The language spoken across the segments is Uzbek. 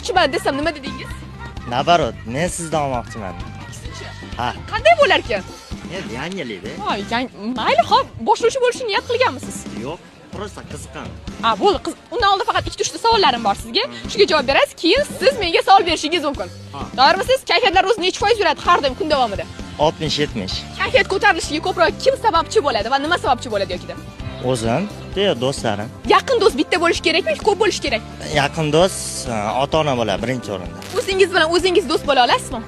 olmoqchiman desam nima dedingiz? Наоборот, men sizdan olmoqchiman. Ha. Qanday bo'larkan? Endi yangilikda. Ha, mayli, xo'p, boshlovchi bo'lishni niyat qilganmisiz? Yo'q, просто qiziqqan. Ha, bo'ldi. Qiz, undan oldin faqat ikkita uchta savollarim bor sizga. Shunga javob berasiz, keyin siz menga savol berishingiz mumkin. Ha. Tayyormisiz? Kayfiyatlar o'zi necha foiz yuradi har doim kun davomida? 60-70. Kayfiyat ko'tarilishiga ko'proq kim sababchi bo'ladi va nima sababchi bo'ladi yokida? O'zim, deya do'stlarim. Yaqin do'st bitta bo'lishi kerakmi yoki ko'p bo'lishi kerak? Yaqin do'st ota-ona bo'ladi birinchi o'rinda. O'zingiz bilan o'zingiz do'st bo'la olasizmi?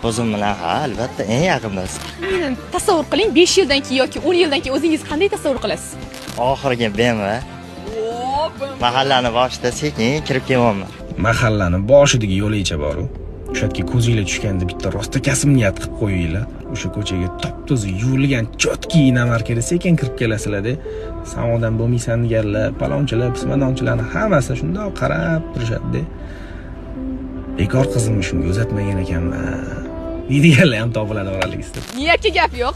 O'zim bilan, ha, albatta eng yaqin do'st. Taxminan tasavvur qiling, 5 yildan keyin yoki 10 yildan keyin o'zingiz qanday tasavvur qilasiz? Oxirgi BMW. Mahallani boshida sekin kirib kelyapman. Mahallani boshidagi yo'lakcha bor-u. O'sha yerga ko'zinglar tushganda bitta rostakasm niyat qilib qo'yinglar. O'sha ko'chaga top-toza yuvilgan чёткий иномарка da sekin kirib kelasizlar-da. San odam bo'lmaysan deganlar, palonchilar, pismadonchilarni hammasi shundoq qarab turishadi-da. Bekor qizimni shunga uzatmagan ekanman deydiganlar ham topiladi oraligizda. Niyatga gap yo'q.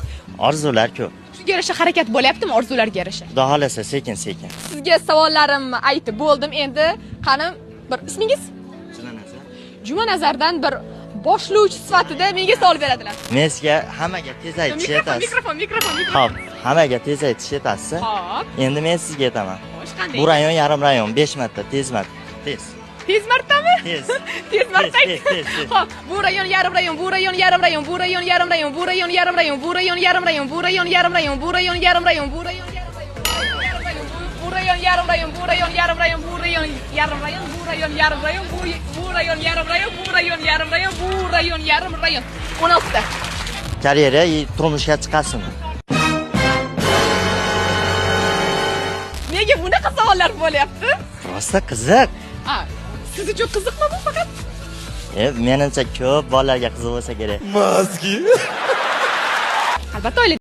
Orzular ko'p. Shunga yarasha harakat bo'lyaptimi orzularga yarasha? Xudo xolasa sekin-sekin. Sizga savollarimni aytib bo'ldim. Endi qani bir ismingiz? Jumanazardan bir boshlovchi sifatida menga savol beradilar. Men sizga hammaga tez aytish Mikrofon, aytasiz. mikrofon, mikrofon, mikrofon. Xo'p, hammaga tez aytish aytasiz. Xo'p. Endi men sizga aytaman. Xo'sh, qanday? Bu rayon yarim rayon 5 marta, tez marta. Tez. Tez martami? Tez. Tez marta. Tez, tez, tez. Xo'p, bu rayon yarim rayon, bu rayon yarim rayon, bu rayon yarim rayon, bu rayon yarim rayon, bu rayon yarim rayon, bu rayon yarim rayon, bu rayon yarim rayon, bu rayon yarim rayon, bu rayon yarim rayon, bu rayon yarim rayon, bu rayon yarim rayon, bu rayon yarim rayon, bu rayon yarim rayon, bu rayon yarim rayon, bu rayon yarim rayon. 16 ta. Karyera turmushga chiqasizmi? Nega bunaqa savollar bo'lyapti? Rosa qiziq. Ha, siz uchun qiziqmi bu faqat? Menimcha ko'p bolalarga qiziq bo'lsa kerak. Albatta, oila